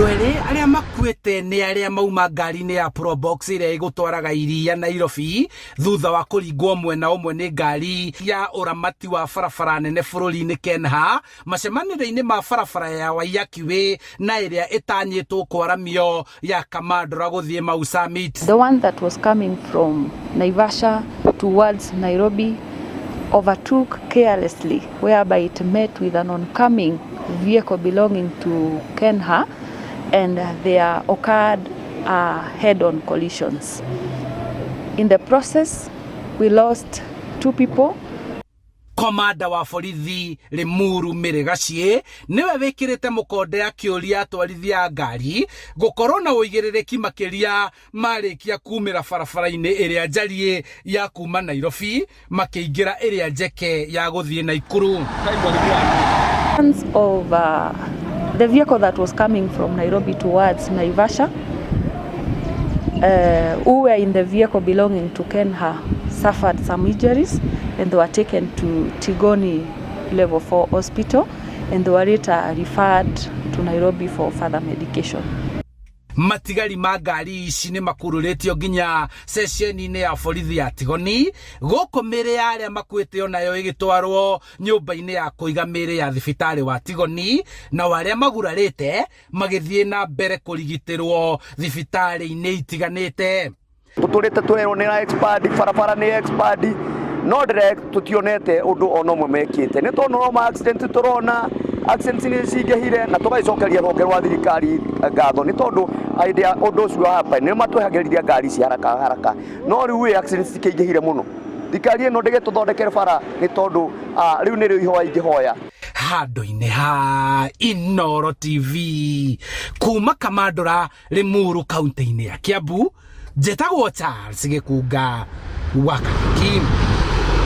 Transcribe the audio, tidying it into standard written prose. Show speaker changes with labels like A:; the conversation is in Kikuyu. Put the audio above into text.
A: Andũ erĩ arĩa makuĩte nĩ arĩa mauma ngari-inĩ ya Probox ĩrĩa ĩgũtwaraga iria Nairobi thutha wa kũringwo mwena ũmwe nĩ ngari ya ũramati wa barabara nene bũrũri-inĩ KENHA macemanĩrio-inĩ ma barabara ya Waiyaki Way na ĩrĩa ĩtanyĩtwo kwaramio ya Kamandũra gũthiĩ Mau Summit.
B: The one that was coming from Naivasha towards Nairobi overtook carelessly, whereby it met with an oncoming vehicle belonging to KeNHA, and there occurred head-on collisions. In the process, we lost two people.
A: Komanda wa borithi Limuru Mary Gachie niwe wikirite mukonde akiuria atwarithia a ngari gukorwo na uigiririkia makiria marikia kumira barabara-ini iria njarie ya kuma Nairobi makiingira iria njeke ya guthie Naikuru.
B: Of the vehicle that was coming from Nairobi towards Naivasha, who were in the vehicle belonging to KeNHA, suffered some injuries and they were taken to Tigoni Level 4 Hospital, and they were later referred to Nairobi for further medication.
A: Matigari ma ngari ici nĩ makururĩtio nginya ceceni-inĩ ya borithi ya Tigoni gũkũ mĩĩrĩ ya arĩa makuĩte onayo ĩgĩtwarwo nyũmba-inĩ ya kũiga mĩĩrĩ ya thibitarĩ wa Tigoni, nao arĩa magurarĩte magĩthiĩ na mbere kũrigitĩrwo thibitarĩ-inĩ itiganĩte.
C: Tũtũrĩte twerwo nĩ expand barabara, nĩ expand, no ndĩre tũtionete ũndũ ona ũmwe mekĩte, nĩ tondũ no ma accident tũrona, accident nĩ cingĩhire, na tũgagĩcokeria rũhonge rwa thirikari ngatho nĩ tondũ hĩndĩ ya ũndũ ũcio happen nĩ matwehagĩrĩria ngari ici haraka haraka, no rĩu ĩ accident cikĩingĩhire mũno. Thirikari ĩno ndĩgĩtũthondekere bara, nĩ tondũ rĩu nĩrĩo ihoya ingĩhoya.
A: Handũ-inĩ ha Inoro TV kuma Kamandũra, Limuru, kaunti-inĩ ya Kiambu, njĩtagwo Charles Gĩkunga wa Kariuki.